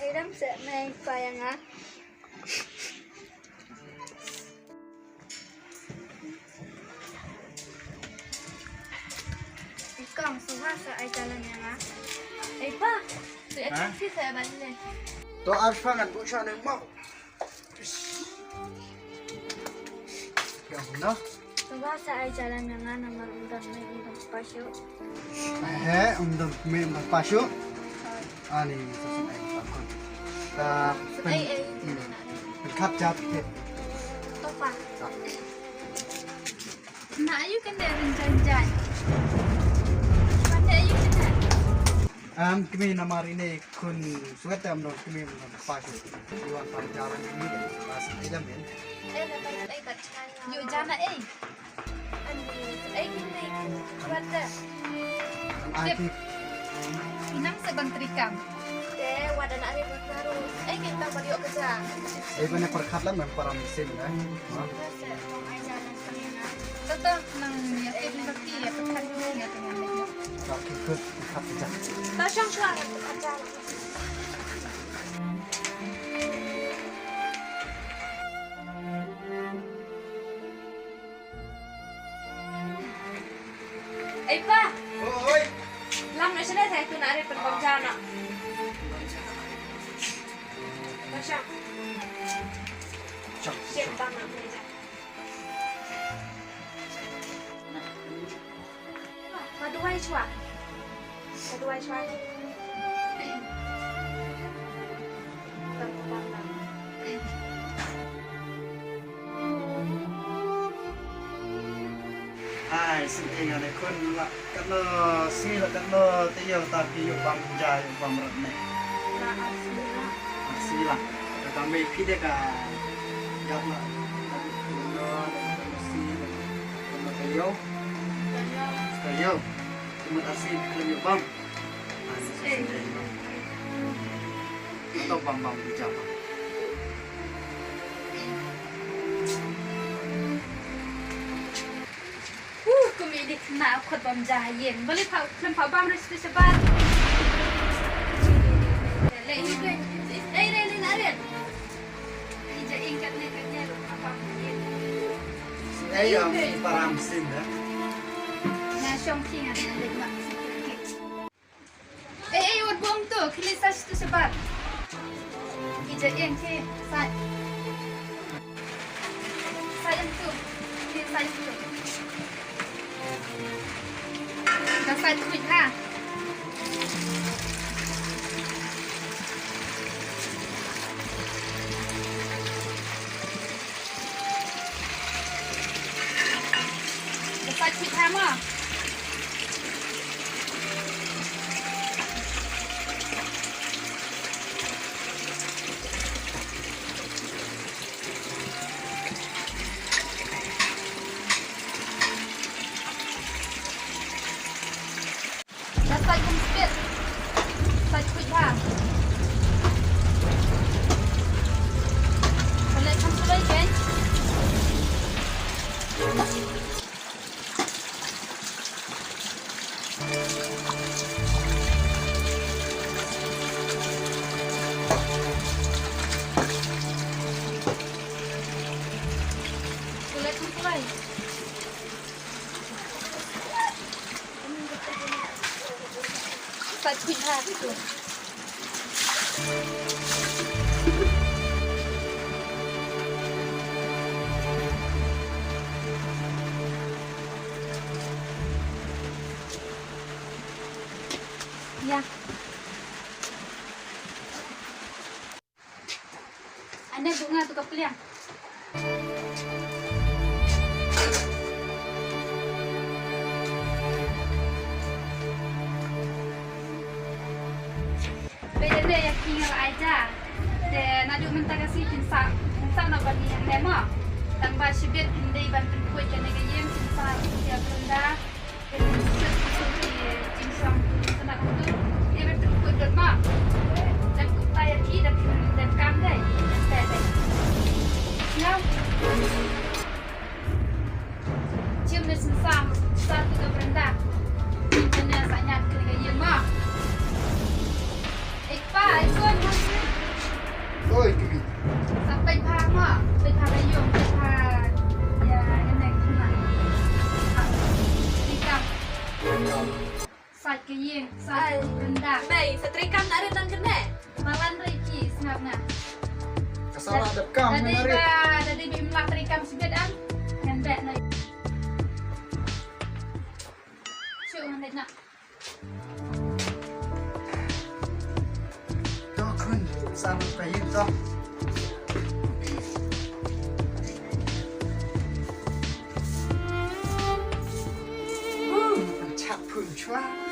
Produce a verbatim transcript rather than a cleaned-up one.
Idam se me pa ïa nga. Ikong, suha sa ai jalan ïa nga. Ei pa, tu ha? Activity sa ban ne. To ar fa ngan bu sha ne mau. Ya no. Suha sa ai jalan ïa nga namar ym don mei ym don pa shuh. He, ym don mei ym don pa shuh. Ani sa sa ai pa shuh. Ta pen. Ei ei. Pen khat jat ke. To pa. Na ayu kan de rin jan jan. Kan de ayu kan de. Am kmi namar ine khun suwet am dong kmi am dong pa shu. Iwan pa jalan ini de pas ida men. Eh na pa ai ka chai. Yu jana eh. Ani eh kmi kuat de. Am ai ki. Inang sa ban trikam. Te wada na ri baru. Eh kita balik kerja. Eh bana perkhat lam param sin de. Toto nang ïa tip ba ki ïa pynkham ïa ka ngan leh. Ka ki kut pynkham ïa. Ta shong shwa. Ei pa. Oi. Lam na shane thai tu na re pynbam jana. Masha. Shong. Shit bang na meja. Ka duwai shwa. Ka duwai shwa. Ai, sngewthuh ïa ne khun la katno sngi la katno taïew ta phi ïoh bam ja ïoh bam rat ne. La ar sngi la. Ar sngi la. Ka mei phi de ka gat la. Katno sngi la. Katno taïew. Taïew. Katno ar sngi phi khlem ïoh bam. Ar sngi. Katno bam bam phi ja bam. Uh, kum ini kena khot bam ja ha ïing. Balei pha khlem pha bam re sha shabar. Le ïing le. Ei le le na re. Ïa ïing kat ne kat ne ruh pha bam ha ïing. Ei ïa param sin da. Na shong king a le ma. Ei, ei, wat buang tu, khie leit sait tu shabar. Ki ja ïeng ki, sait. Sait ïeng tu, khie leit sait tu. Da sait khuid ha. Ka sait khuid ha mo. Ka sait kum spit. Sait khuid ha. Ka leh kham sawei kein. Ka leh kham sawei. Sait khuid ha tu. Ïa. Ane bunga tu ka pliang. Peit ane ïa ki nga la ai ja. Te naduh mynta ka sngi kin sa, kin sa noh ban ïeng ne mo. Tang ba shibit kin dei ban pynkhuid kane ka ïing kin sa ïa ka rynda. Sait ka ïing, sait ka rynda. Mei, sa treikam na rit nang kene. Balan riki sngap na. Ka sala dep kam. Dadi ba, dadi ba im lah treikam sibit am. Ngan beh na. Shu ngan dek na. To khun, sala ka ïing to. Chap phun chua.